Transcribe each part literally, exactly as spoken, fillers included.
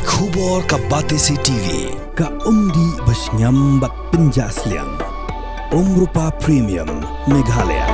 Khubor ka Batesi T V, ka umdih ba shngiam bad pynjah sliang. Umrupa Premium, Meghalaya.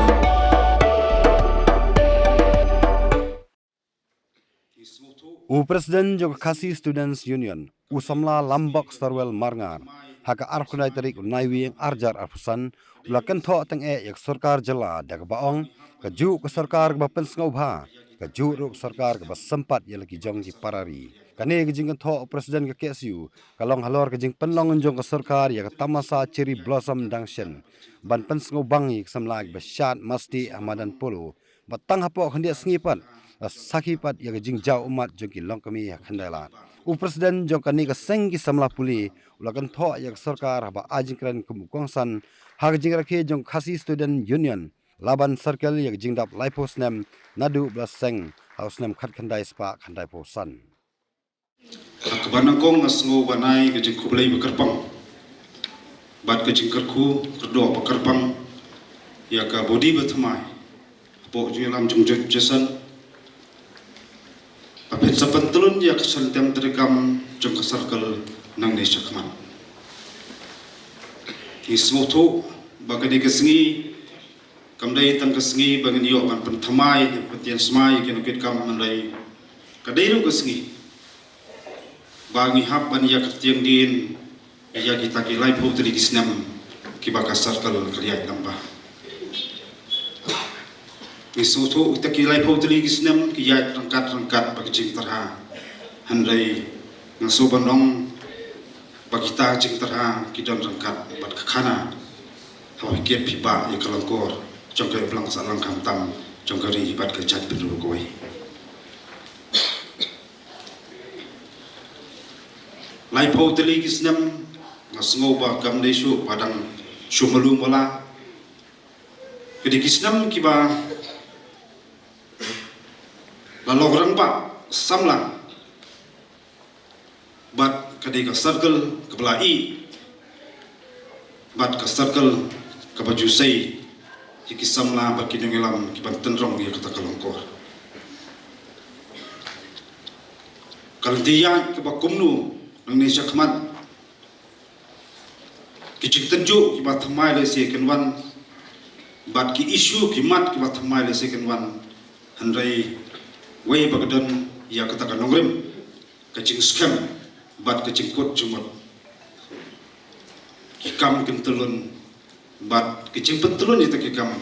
U President jong ka Khasi Students Union, u samla Lambok Starwell Marngar, ha ka arphew khyndai tarik u Naiwieng arhajar arphew san, u la kynthoh tang eh ïa ka sorkar jylla da kaba ong, kajuh ka sorkar kaba pynsngewbha, kajuh ruh ka sorkar kaba sympat ïa la ki jong ki para ri. Kane ka jingkynthoh u President ka K S U, ka long halor ka jingpynlong jong ka sorkar ïa ka tamasa Cherry Blossom Dang Shen, ban pynsngewbang ïa ki samla kiba shad masti ha madan polo, bad tang hapoh khyndiat sngi pat, la sakhi pat ïa ka jingjaw ummat jong ki longkmie ha Khyndailad. U President jong kane ka seng ki samla pule, u la kynthoh ïa ka sorkar haba ai jingkren kum u kongsan, ha ka jingrakhe jong ka Khasi Student Union, Laban Circle ïa ka jingdap laiphew snem, naduh ba la seng, ha u snem khatkhyndai spah khyndaiphew san. Ha kaba nyngkong nga sngew ban ai ka jingkhublei ba kyrpang bad ka jingkyrkhu kyrdoh ba kyrpang ïa ka body ba thymmai hapoh jingïalam jong Jason ba phin sa pyntlun ïa ka shyllangthiam treikam jong ka circle nangne shakhmat. Ngi sngewthuh ba kane ka sngi kam dei tang ka sngi ba ngin ïoh ban pynthymmai, pynthiang smai ïa ki nongkitkam, hynrei ka dei ruh ka sngi ba ngi hap ban ïa kyrtiang dien ïa kita ki laiphew tylli ki snem kiba ka circle ka ïaid lyngba. Ngi sngewthuh kita ki laiphew tylli ki snem ki ïaid ryngkat ryngkat bad ka jingtyrha. Hynrei nga sngew ban ong ba kita jingtyrha ki don ryngkat bad ka khana. Haba phi kit phi bah ïa ka lyngkor jong ka imlang sahlang khamtam jong ka ri bad ka jaitbynriew kawei. Laiphew tylli ki snem nga sngew ba kam dei shuh ba dang shu malu mala. Ki dei ki snem kiba la long rangbah samla. Bad ka dei ka circle kaba la ïeh bad ka circle kaba ju sei ïa ki samla bad ki nongïalam kiban tynrong ïa kata ka lyngkor. Ka lynti ïaid kaba kumno nangne shakhmat, ki jingtynjuh kiba thymmai lehse kin wan bad ki issue ki mat kiba thymmai lehse kin wan. Hynrei wei ba ka don ïa kata ka nongrim, ka jingskhem bad ka jingkut jingmut. Ki kam kin tyllun bad ki jingpyntyllun ïa kita ki kam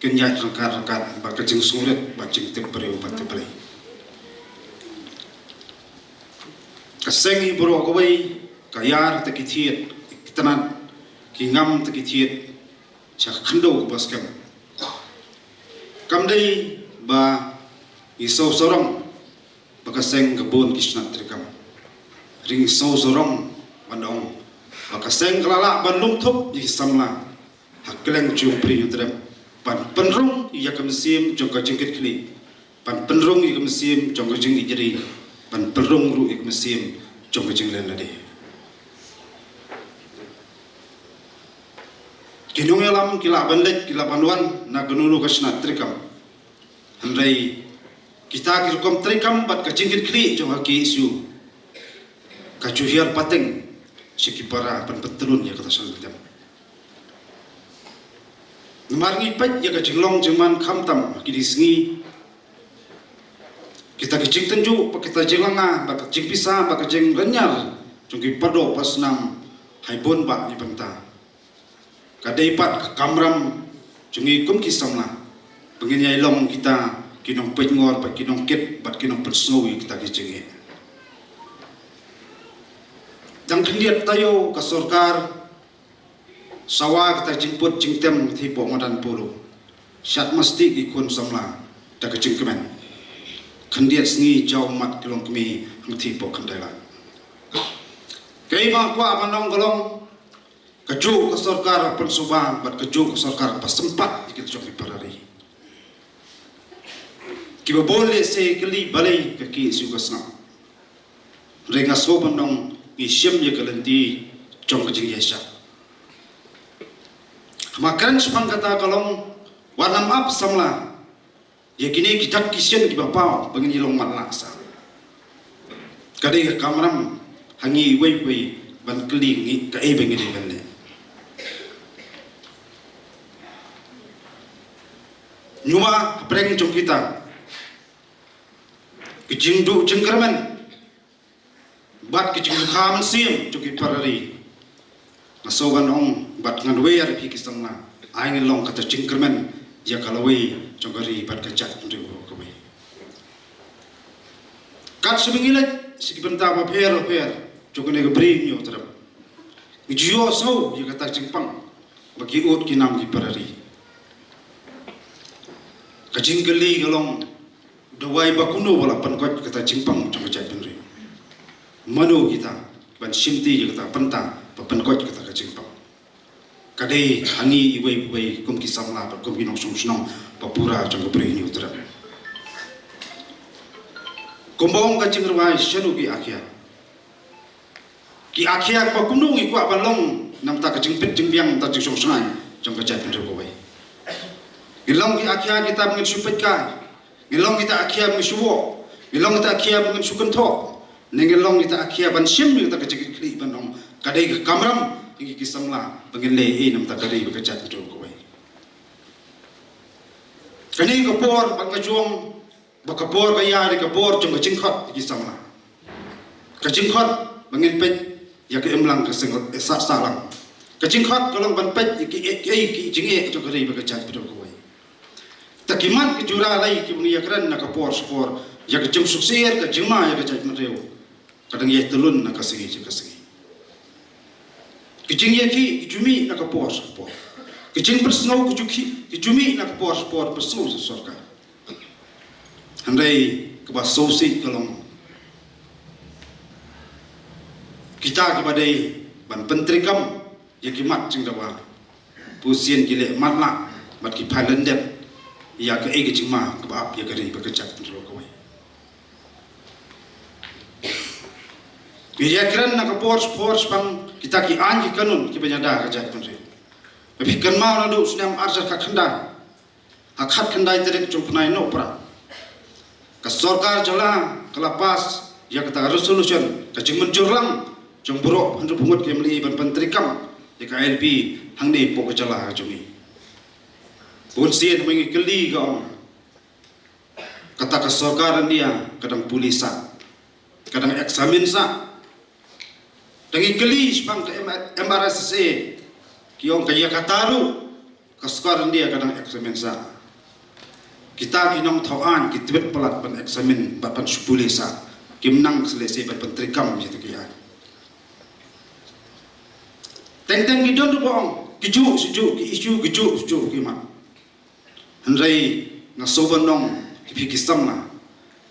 kin ïaid ryngkat ryngkat bad ka jingsngewrit bad jingtip briew bad tip Blei. Ka seng hi baroh kawei ka ïar kita ki thied, ki tnat, ki ngam kita ki thied sha ka khyndew kaba skhem. Kam dei ba ngi sngew sarong ba ka seng ka bun ki shnat treikam. Hynrei ngi sngew sarong ban ong ba ka seng ka la lah ban lum thup ïa ki samla ha kylleng jong pyrthei jong trep ban pynrung ïa ka mynsiem jong ka jingkitkhlieh, ban pynrung ïa ka mynsiem jong ka jingïeit ri, ban pynrung ruh ïa ka mynsiem jong ka jingleh lade. Ki nongïalam ki lah ban leit ki lah ban wan na kano kano ka shnat treikam. Hynrei kita ki rukom treikam bad ka jingkitkhlieh jong ka K S U ka ju hiar pateng sha ki para ban pyntyllun ïa kata ka shyllangthiam. Namar ngi peit ïa ka jinglong jingman khamtam ha kine ki sngi, kita ki jingtynjuh bad kita jinglanga bad ka jingpisa bad ka jingrynïar jong ki pardoh parsnam ha bun bah ki bynta. Ka dei pat ka kamram jong ngi kum ki samla ba ngin ïai long kita ki nongpeitngor bad ki nongkit bad ki nongpynsngew ïa kita ki jingeh. Dang khyndiat taïew ka sorkar sawa kita jingput jingtem hangtei hapoh madan polo. Shad masti ki khun samla da ka jingkmen. Khyndiat sngi jaw ummat ki longkmie hangtei hapoh Khyndailad. Kaei ba nga kwah ban ong ka long, kajuh ka sorkar ba pynsuba bad kajuh ka sorkar ba sympat ïa kita ki jong ki para ri. Kiba bun lehse ki leh balei ka K S U ka sngap. Hynrei nga sngew ban ong ngi shim ïa ka lynti jong ka jingïaishah. Haba kren shaphang kata ka long, wat nym ap samla ïa kine ki dak ki shin kiba paw ba ngin ïa long matlah sah. Ka dei ka kamram ha ngi iwei pa iwei ban kylli ngi kaei ba ngi dei ban leh. Ngi ma ha pdeng jong kita ki jingduh jingkyrmen bad ki jingkha mynsiem jong ki para ri. Nga sngewbha ban ong bad ngan wer ïa phi ki samla, ai ngin long kata jingkyrmen ïa ka lawei jong ka ri bad ka jaitbynriew baroh kawei. Kat shaba ngi leit sha ki bynta bapher bapher jong kane ka Bri Hynñiewtrep, ngi ju ïohsngew ïa kata ka jingpang ba ki ud ki nam ki para ri. Ka jingkylli ka long, da wai ba kumno ba la pynkoit kata ka jingpang jong ka jaitbynriew? Mano kita ban shimti ïa kata ka bynta ba pynkoit kata ka jingpang? Ka dei ha ngi iwei pa iwei kum ki samla bad kum ki nongshong shnong ba pura jong ka Bri Hynñiewtrep. Kumba ong ka jingrwai, shano ki akhia? Ki akhia ba kumno ngi kwah ban long na bynta ka jingbit jingbiang, na bynta ka jingsngewsih jong ka jaitbynriew kawei? Ngi long ki akhia kita ba ngin shu peit kai, ngi long kita akhia ba ngin shu woh, ngi long kita akhia ba ngin shu kynthoh, ne ngi long kita akhia ban shim ïa kata ka jingkitkhlieh ban ong ka dei ka kamram ïa ngi ki samla ba ngin leh ei na bynta ka ri bad ka jaitbynriew kawei? Kane ka por ba nga jong ba ka por ba ïa dei ka por jong ka jingkhot ïa ki samla. Ka jingkhot ba ngin peit ïa ka imlang ka seng, eh, sah sahlang. Ka jingkhot ka long ban peit ïa ki, eh, ki, eh, ki jingeh jong ka ri bad ka jaitbynriew kawei. Ta ki mat ki jura lei kiba ngi ïakren na ka por sha por, ïa ka jingsuk syier ka jingma ïa ka jaitbynriew, ka dang ïai tylun na ka sngi sha ka sngi. Ki jingïakhih ki ju mih na ka por sha ka por. Ki jingpynsngew ki ju khih, ki ju mih na ka por sha ka por, pynsngew sha sorkar. Hynrei kaba sngewsih ka long, kita kiba dei ban pyntreikam ïa ki mat jingdawa, bun sien ki leh matlah bad ki phai lyndet ïa kaei ka jingma kaba ap ïa ka ri bad ka jaitbynriew kawei. Ngi ïakren na ka por sha por shaphang kita ki aiñ ki kanun kiba ïada ka jaitbynriew. Phi kynmaw naduh u snem ar hajar khatkhyndai, ha khatkhyndai tarik jong u bnai Nohprah, ka sorkar jylla ka la pass ïa kata ka resolution, ka jingmynjur lang jong baroh hynriew phew ngut ki M L A ban pyntreikam ïa ka I L P hangne hapoh ka jylla ka jong ngi. Bun sien ma ngi kylli ka ong, kata ka sorkar India ka dang pule sah, ka dang examine sah. Te ngi kylli shaphang ka M-, M R S S A, ki ong ka ïa kata ruh ka sorkar India ka dang examine sah. Kita ki nongthaw aiñ ki tbit palat ban examine bad ban shu pule sah, kim nang lehse ban pyntreikam ïa kita ki aiñ. Teng teng ki don ruh ba ong kijuh shuh ki issue, kijuh shuh ki mat. Hynrei nga sngewbha ban ong ïa phi ki samla,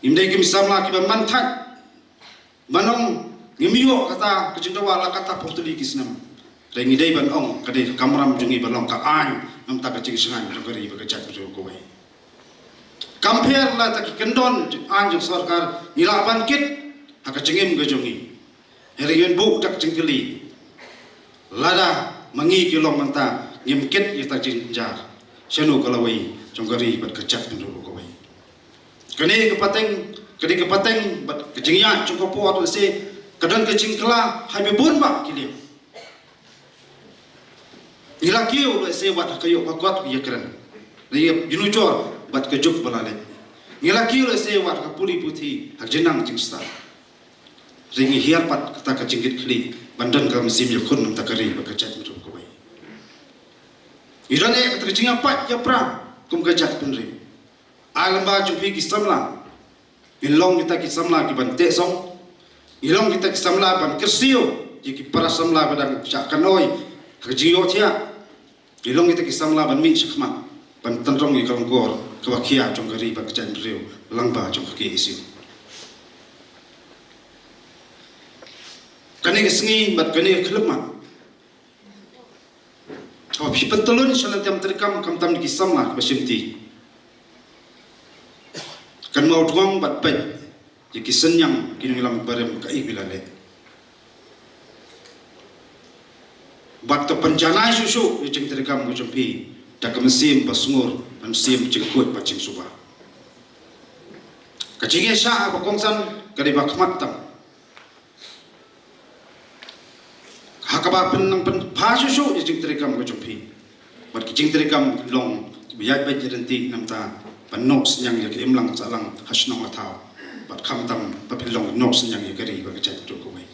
ngim dei ki samla kiba man thait ban ong ngim ïoh kata ka jingdawa la katta phew tylli ki snem. Hynrei ngi dei ban ong ka dei ka kamram jong ngi ban long ka aiñ na bynta ka jingshngaiñ jong ka ri bad ka jaitbynriew kawei. Kam pher la ta ki kyndon aiñ jong sorkar, ngi lah ban kit ha ka jingim ka jong ngi. Hynrei ngin buh da ka jingkylli, lada ma ngi ki long mynta ngim kit ïa kata ka jingjynjar, shano ka lawei jong ka ri bad ka jaitbynriew kawei? Kane ka pateng, kane ka pateng bad ka jingïaid jong ka por lehse ka don ka jingkylla ha ba bun bah ki liang. Ngi la kiew lehse wat ha ka ïoh ka kot ïakren, la ïa jnujor bad ka juk ba la leit. Ngi la kiew lehse wat ha ka pule puthi, ha ka jingnang jingstad. Hynrei ngi hiar pat kata ka jingkitkhlieh ban don ka mynsiem ïakhun na bynta ka ri bad ka jaitbynriew kawei. Ngi don eh kata ka jingïapait ïapra kum ka jaitbynriew. Ai lyngba jong phi ki samla, ngin long kita ki samla kiban teh song, ngin long kita ki samla ban kyrsiew ïa ki para samla ba dang shah kanoi ha ka jingïohthiah, ngin long kita ki samla ban mih shakhmat ban tynrong ïa ka lyngkor kaba khia jong ka ri bad ka jaitbynriew lyngba jong ka K S U. Kane ka sngi bad kane ka khyllipmat, haba phi pyntyllun sha lynti treikam khamtam ki samla kiba shimti, kynmaw dngong bad peit ïa ki synñiang ki nongïalam barim kaei ba la leh. Bad to pynjanai shuh shuh ïa ka jingtreikam ka jong phi da ka mynsiem basngur, mynsiem jingkhuid bad jingsuba. Ka jingïaishah ba kongsan ka dei ba khmat tam. Ba pynlang pynpha shuh shuh ïa jingtrei kam ka jong phi. Bad ki jingtrei kam ki long ba ïaid beit ïaid ryntih namar ban noh synñiang ïa ka imlang sahlang ha shnong ha thaw. Bad khamtam ba pynlong noh synñiang ïa ka ri bad ka jaitbynriew kawei.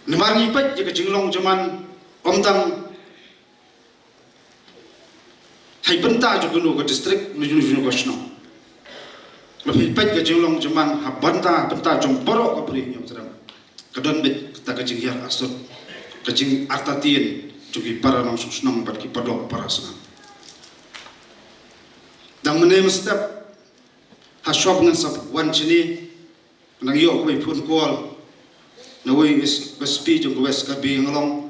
Namar ngi peit ïa ka jinglong jingman ym tang ha bynta jong kano ka district, kano kano ka shnong. Ba phi peit ka jinglong jingman ha bynta, bynta jong baroh ka Bri Hynñiewtrep. Ka don beit kata ka jinghiar asut, ka jingartatien jong ki para nongshong shnong bad ki para doh para snam. Dang mynne mynstep ha shop ngan sa wan shane, nang ïoh kawei phone call na uwei S P jong ka West Karbi Anglong.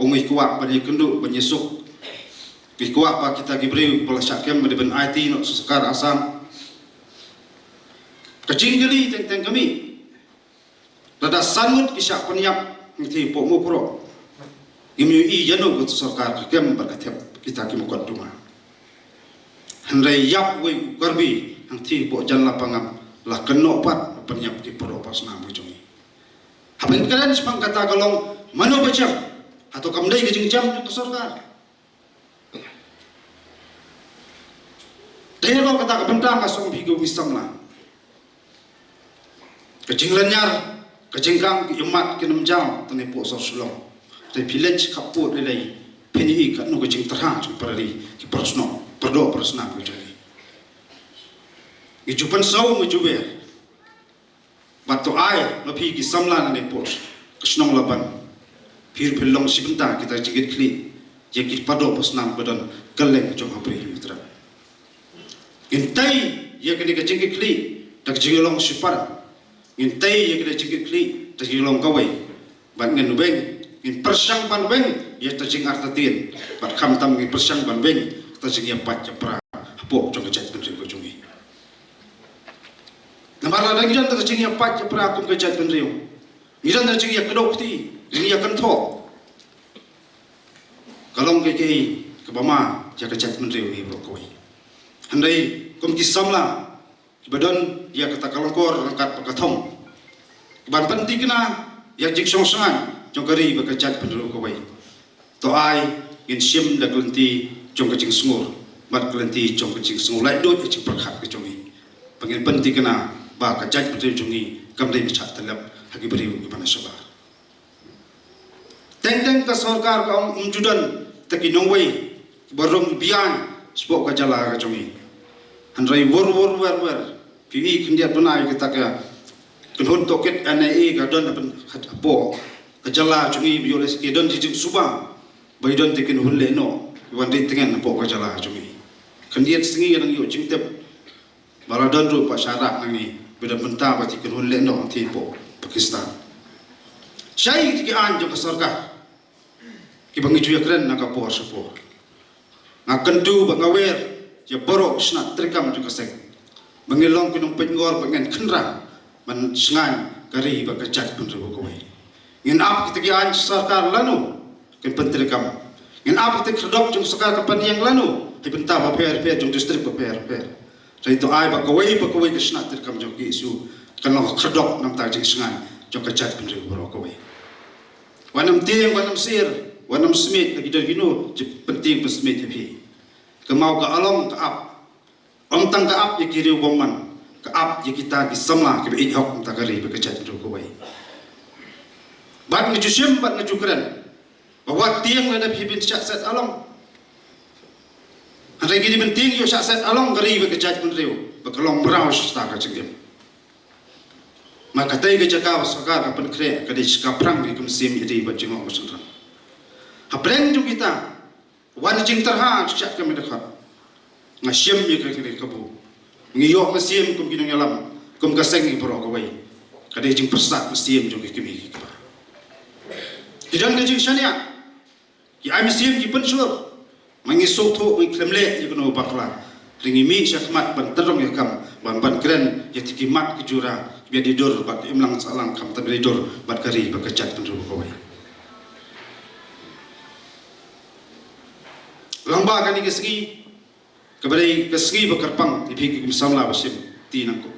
Ong i kwah ban ïakynduh ban ïasuk. Ki kwah ba kita ki briew ba la shah kem ba dei ban aiti noh sha sorkar Assam. Ka jingkylli teng teng ka mih, lada san ngut ki shah pynïap hangtei hapoh Mukroh, ngim ïohi ïano ka sorkar ka kem bad ka thep kita ki mukotduma. Hynrei ïap uwei u Karbi hangtei hapoh Janla Pangap, la kynnoh pat ban pynïap ki para doh para snam ka jong ngi. Haba ngi kren shaphang kata ka long mano ba jem? Hato kam dei ka jingjem jong ka sorkar? Dei long kata ka bynta nga sngewbha ïa ki samla. Ka jinglynñiar, ka jingkang, ki ïohmad, ki nongjaw tang hapoh sor Shillong. Te phi leit khappud lei lei, phin ïohi katno ka jingtyrha jong para ri, ki para shnong, para doh para snam ka jong ngi. Ngi ju pynsaw, ngi ju wer. Bad to ai ma phi ki samla na ne pos ka shnong Laban, phi ruh phi long shi bynta kita jingkitkhlieh ïa ki para doh para snam ba don kylleng jong ha Bri Hynñiewtrep. Ngin tei ïa kane ka jingkitkhlieh da ka jinglong shipara. Ngin tei ïa kane ka jingkitkhlieh da ka jinglong kawei. Bad ngin weng, ngin pyrshang ban weng ïa ka jingartatien. Bad khamtam ngin pyrshang ban weng ïa ka jingïapait ïapra hapoh jong ka jaitbynriew ka jong ngi. Namar lada ngi don da ka jingïapait ïapra kum ka jaitbynriew, ngi don da ka jingïakdew kti, jingïakynthoh, ka long kaei kaei kaba ma ïa ka jaitbynriew hi baroh kawei. Hynrei kum ki samla kiba don ïa kata ka lyngkor ryngkat bad ka thong, kiban pynthikna ïa ka jingsngewsih jong ka ri bad ka jaitbynriew kawei. To ai ngin shim da ka lynti jong ka jingsngur bad ka lynti jong ka jingsngur laitluid ïa ka jingpyrkhat ka jong ngi. Ba ngin pynthikna ba ka jaitbynriew jong ngi kam dei ba shah tyllep ha ki briew kiba na shabar. Teng teng ka sorkar ka ong ym ju don te ki nongwei kiba rung biang shapoh ka jylla ka jong ngi. Hynrei wor wor wer wer, phi i khyndiat bnai kata ka kynhun tohkit N I A ka don hapoh ka jylla jong ngi, ba ïoh lehse ki don ki jingsuba ba i don te kynhun lehnoh i wan dei tngen hapoh ka jylla jong ngi. Khyndiat sngi ngi dang ïoh jingtip ba la don ruh ba sha rah na ngi ba don bynta ba te kynhun lehnoh te hapoh Pakistan. Shai te ki aiñ jong ka sorkar kiba ngi ju ïakren na ka por sha por. Nga kyntu bad nga wer ïa baroh ki shnat treikam jong ka seng ba ngin long ki nongpeitngor ba ngin khynra ban shngaiñ ka ri bad ka jaitbynriew kawei. Ngin ap kita ki aiñ sorkar lano kin pyntreikam. Ngin ap kita ki khyrdop jong sorkar kan pynïeng lano ha bynta bapher bapher jong district bapher bapher. Hynrei to ai ba kawei ba kawei ka shnat treikam jong ka KSU kan long ka khyrdop namar ka jingshngaiñ jong ka jaitbynriew baroh kawei. Wat nym tieng, wat nym sir, wat nym smiej, la ki don kino jingpyntieng pynsmiej ha phi. Ka maw ka along ka ap. Ym tang ka ap ïa ki riew bymman, ka ap ïa kita ki samla kiba ïeit hok mynta ka ri bad ka jaitbynriew kawei. Bad nga ju shim bad nga ju kren ba wat tieng lada phi bin shah set along. Hynrei ngi dei ban tieng ïoh shah set along ka ri bad ka jaitbynriew ba ka long mraw shata ka jingim. Ma katei ka jaka ba sorkar ka pynkhreh ka dei shaka phrang ïa ka mynsiem ïa ri bad jinglong ka synran. Hapdeng jong kita wan jingtyrha sha ka mei dkhot. Nga shim ïa ka kri kabu. Ngi ïoh mynsiem kum ki nongïalam, kum ka seng ngi baroh kawei. Ka dei jingpyrsad mynsiem jong ki kmie ki kpa. Ki don ka jingshaniah. Ki ai mynsiem ki pynshur. Ma ngi sngewthuh ngi khlem leh ïa kano bakla. Hynrei ngi mih sha khmat ban tyrong ïa kam ban ban kren ïa ki mat ki jura. Bad ïa dur bad ka imlang sahlang khamtam ïa dur bad ka ri bad ka jaitbynriew kawei. Lyngba kane ka sngi, kaba dei ka sngi ba kyrpang ïa phi ki kum samla ba shim ti nangkut.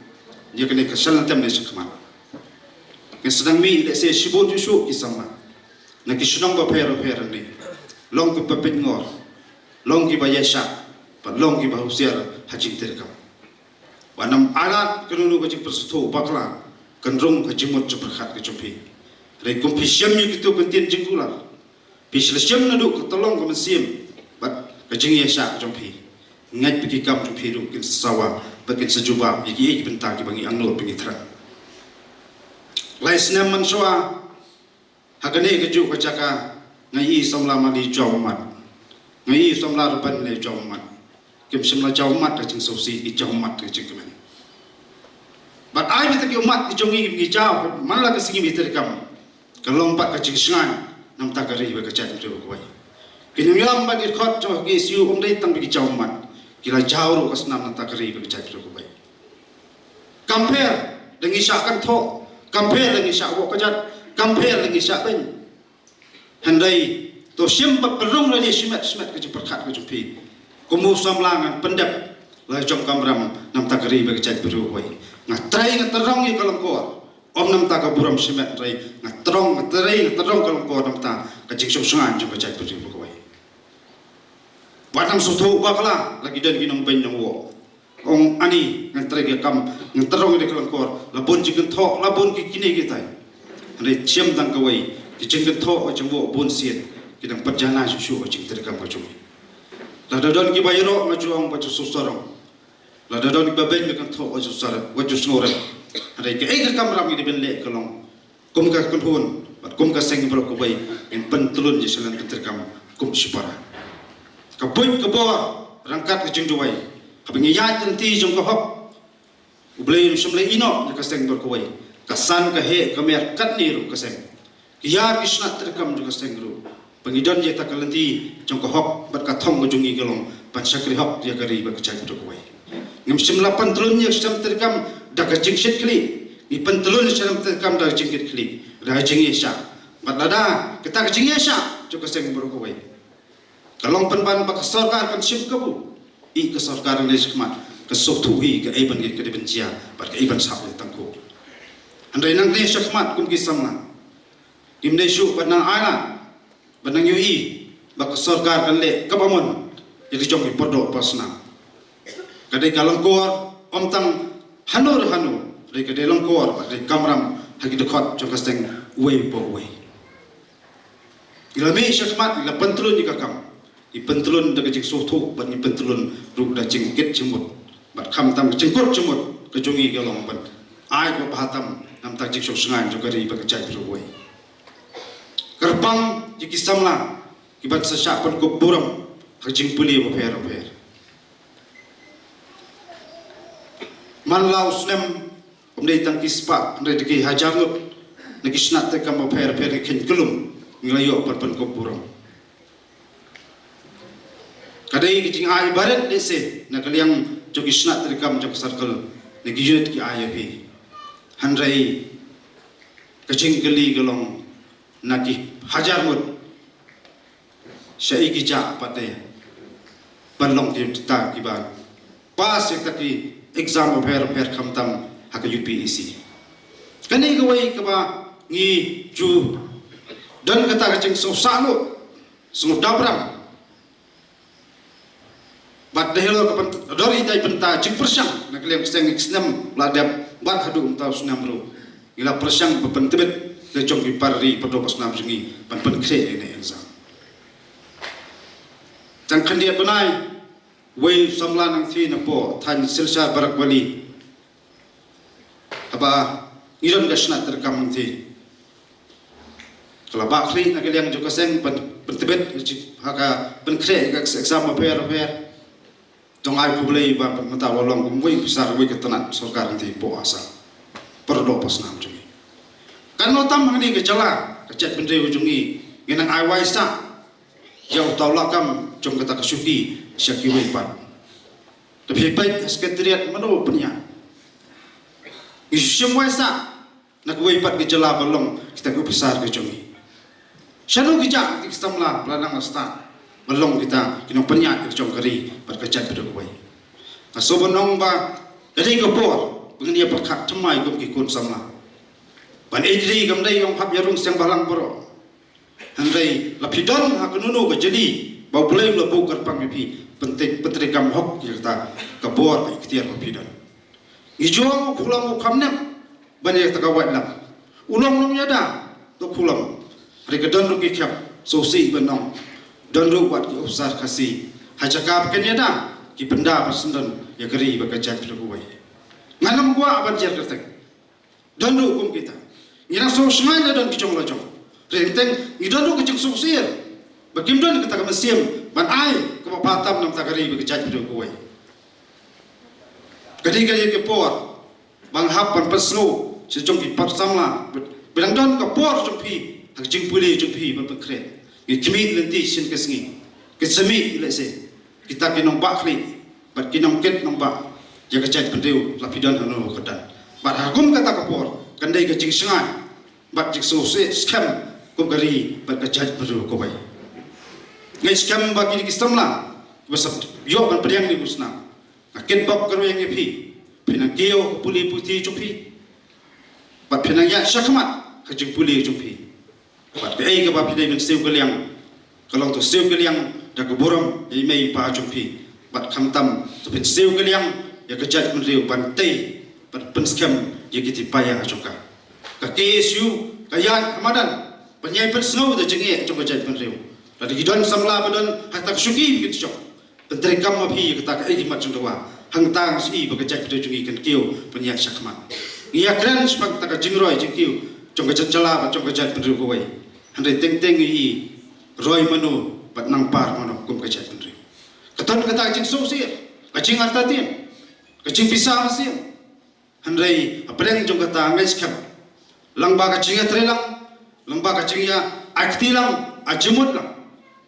Ïa kane ka shalynter ne shakhmat. Ngi sdang mih lehse shibun shuh shuh ki samla na ki shnong bapher bapher ne. Long kiba pynngor, long kiba ïaishah, bad long kiba husiar ha jingtreikam. Wat nym ailad kano kano ka jingpyrshah bakla kan rung ka jingmut jingpyrkhat ka jong phi. Hynrei kum phi shem ïa kito ki kyntien jingkular, phi shu la shem naduh ka tyllong ka mynsiem bad ka jingïaishah ka jong phi. Ngeit ba ki kam jong phi ruh kin sa sawa bad kin sa jubab ïa kiei ki bynta kiba ngi angnud ba ngi thrang. Lai snem mynshuwa, ha kane kajuh ka jaka, nga ïohi samla mali jaw ummat, nga ïohi samla ruban leh jaw ummat. Kim shym la jaw ummat ka jingsngewsih, ki jaw ummat ka jingkmen. Bad ai ba kita ki ummat ki jong ngi, ngi jaw man la ka sngi ba ngi treikam, ka long pat ka jingshngaiñ na bynta ka ri bad ka jaitbynriew kawei. Ki nongïalam bad ki dkhot jong ka KSU ym dei tang ba ki jaw ummat, ki la jaw ruh ka snam na bynta ka ri bad ka jaitbynriew kawei. Kam pher da ngi shah kynthoh, kam pher da ngi shah wad kjat, kam pher da ngi shah beiñ. Hynrei to shim bad pynrung lade shimet shimet ka jingpyrkhat ka jong phi. Kum u samla ngan pyndep la jong kamram na bynta ka ri bad ka jaitbynriew kawei. Nga trei nga tyrong ïa ka lyngkor, ym na bynta ka burom shimet, hynrei nga tyrong, nga trei nga tyrong ka lyngkor na bynta ka jingshong shngaiñ jong ka jaitbynriew kawei. Wat nym sngewthuh bakla la ki don ki nongbeiñ nongwoh. Ong ani, ngan trei ka kam, ngan tyrong ïa ka lyngkor, la bun jingkynthoh, la bun ki kine kitai. Hynrei shim tang kawei, ki jingkynthoh ka jingwoh bun sien ki dang pynjanai shuh shuh ka jingtreikam ka jong ngi. Lada don kiba ïaroh, nga ju ong ba ju sngewsarong. Lada don kiba beiñ ba kynthoh, wat ju sar, wat ju sngewrem. Hynrei kaei ka kamram ngi dei ban leh ka long, kum ka kynhun bad kum ka seng baroh kawei, ngin pyntlun ïa shlem pyntreikam kum shipara. Ka buit ka bor ryngkat ka jingduwai. Haba ngi ïaid lynti jong ka hok, U Blei un shym la ïehnoh ïa ka seng baroh kawei. Ka san, ka heh, ka mer, katne ruh ka seng. Ki ïa ki shnat treikam jong ka seng ruh, ba ngi don ïa kata ka lynti jong ka hok bad ka thong ka jong ngi ka long ban shakri hok ïa ka ri bad ka jaitbynriew kawei. Ngim shym la pyntlun ïa ka shlem treikam da ka jingshit khlieh. Ngi pyntlun ïa ka shlem treikam da ka jingkit khlieh, da ka jingïaishah. Bad lada kata ka jingïaishah jong ka seng baroh kawei ka long pynban ba ka sorkar kan shim kabu, i ka sorkar nangne shakhmat kan sngewthuh hi kaei ban, kaei ban jia bad kaei ban sah ïa tang ko. Hynrei nangne shakhmat kum ki samla, kim dei shuh ban nang ailad, ban nang ïohi ba ka sorkar kan leh kaba mon ïa ki jong ki pardoh parsnam. Ka dei ka lyngkor, ym tang hano re hano, ka dei ka dei lyngkor, ka dei kamram ha ki dkhot jong ka seng uwei pa uwei. Ngi la mih shakhmat, ngi la pyntlun ïa ka kam. Ngi pyntlun da ka jingsngewthuh bad ngi pyntlun ruh da jingkit jingmut. Bad khamtam ka jingkut jingmut ka jong ngi ka long ban ai kaba bha tam na bynta ka jingshong shngaiñ jong ka ri bad ka jaitbynriew kawei. Kyrpang ïa ki samla kiban sa shah pynkup burom ha ka jingpule bapher bapher. Man la u snem, ym dei tang ki spah, hynrei da ki hajar ngut na ki shnat treikam bapher bapher, ki kheiñ kyllum ngi la ïoh ban pynkup burom. Ka dei ka jingai barit lehse na ka liang jong ki shnat treikam jong ka circle, na ki unit ki ai ïa phi. Hynrei ka jingkylli ka long, na ki hajar ngut, shaei ki jah pat te ban long kita kiba pass ïa kita ki exam bapher bapher, khamtam ha ka U P S C? Kane kawei kaba ngi ju don kata ka jingsngewsih, sngewdap ram. Bad da halor ka pyn-, dor ïa ka bynta jingpyrshang na ka liang ka seng, ki snem la dep bad haduh mynta u snem ruh ngi la pyrshang ba pyntbit da jong ki para ri pardoh parsnam jong ngi ban pynkhreh ïa kane ka exam. Tang khyndiat bnai, uwei u samla nangtei napoh thaiñ Silchar Barak Valley, haba ngi don ka shnat treikam nangtei, ka la bah khlieh na ka liang jong ka seng ban pyntbit ha ka pynkhreh ka exam bapher bapher. Tang ai khublei ba mynta u la long kum uwei u officer, uwei ka tnat sorkar nangtei hapoh Assam, pardoh parsnam jong ngi. Katno tam hangne ka jylla, ka jaitbynriew jong ngi, ngi nang ai wai sah ïa uta u lakam jong kata ka shuki sha kiwei pat. Te phi peit ha Secretariat, mano ba pynïaid? Ngi shim wai sah na kawei pat ka jylla ba long kita ki officer ki jong ngi. Shano ki jah kita ki samla ba la nang stad ba long kita ki nongpynïaid ki jong ka ri bad ka jaitbynriew kawei? Nga sngewbha ban ong ba ka dei ka por ba ngin ïa pyrkhat thymmai kum ki khun samla. Ban ïeit ri kam dei ong hap ïa rung seng balang baroh. Hynrei la phi don ha kano kano ka jylliew ba U Blei u la buh kyrpang ïa phi ban trei, ban treikam hok ïa kata ka bor ka iktiar ba phi don. Ngi ju ong u khulom u kham nep ban ïa kata ka wad lang. U long long ïada da u khulom. Hynrei ka don ruh ki khep sngewsih ban ong, don ruh wat ki ophisar Khasi ha jaka ba kin ïada ki pynda ban sngewdon ïa ka ri bad ka jaitbynriew kawei. Ngan ym kwah ban jer kyrteng. Don ruh kum kita. Ngi dang sngewsih la don ki jong la jong. Hynrei teng ngi don ruh ka jingsngewsih ba kim don kata ka mynsiem ban ai kaba bha tam na ka bynta ka ri bad ka jaitbynriew kawei. Ka dei ka dei ka por ba nga hap ban pynsngew sha jong ki paid samla ba dang don ka por jong phi ha ka jingpule jong phi ban pynkhreh. Ngi khmih lynti shisien ka sngi, ka sngi lehse kita ki nongbah khlieh bad ki nongkit nongbah ïa ka jaitbynriew la phi don hano ka don. Bad ha kum kata ka por kan dei ka jingsngew bad jingsngewsih skhem kum ka ri bad ka jaitbynriew kawei. Nga ngeit skhem ba kine ki samla ba sa ïoh ban pdiang ïa u snam, nga kitbok kyrweng ïa phi. Phi nang kiew ka pule puthi jong phi bad phi nang ïaid shakhmat ka jingpule jong phi. Bad kaei kaba phi dei ban siew kylliang ka long to siew kylliang da ka burom ïa i mei i pa jong phi. Bad khamtam to phin siew kylliang ïa ka jaitbynriew ban tei ban pynskhem ïa ki tipaia jong ka. Ka K S U ka ïaid ha madan ban ïai pynsngew da jingeh jong ka jaitbynriew. Lada ki don samla ba don ha kata ka shuki ba kin shong, pyntreikam ma phi ïa kata kaei ka mat jong dawa. Hangta ngi sngewsih ba ka jaitbynriew jong ngi kan kiew ban ïaid shakhmat. Ngi ïakren shaphang kata ka jingroi jingkiew jong ka jait jylla bad jong ka jaitbynriew kawei. Hynrei teng teng ngi i roi mano bad nang par mano kum ka jaitbynriew. Ka don kata ka jingsngewsih, ka jingartatien, ka jingpisa mynsiem. Hynrei hapdeng jong kata nga ngeit skhem lang ba ka jingïatreilang, lang ba ka jingïa ai kti lang, ai jingmut lang,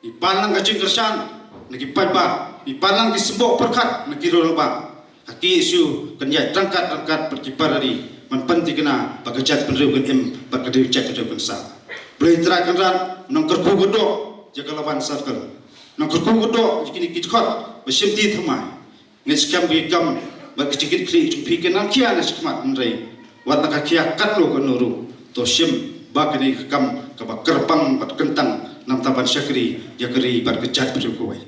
ngi pan lang ka jingkyrshan na ki paidbah, ngi pan lang ki symboh pyrkhat na ki rangbah. Ka K S U kan ïaid ryngkat ryngkat bad ki para ri ban pynthikna ba ka jaitbynriew kan im bad ka jaitbynriew kan sah. Blei Trai Kynrad un nang kyrkhu kyrdoh ïa ka Laban Circle, nang kyrkhu kyrdoh ïa kine ki dkhot ba shim ti thymmai. Nga ngeit skhem ba ki kam bad ka jingkitkhlieh jong phi kan nang khia na shakhmat, hynrei wat la ka khia katno katno ruh, to shim ba kane ka kam kaba kyrpang bad kyntang na bynta ban shakri ïa ka ri bad ka jaitbynriew kawei.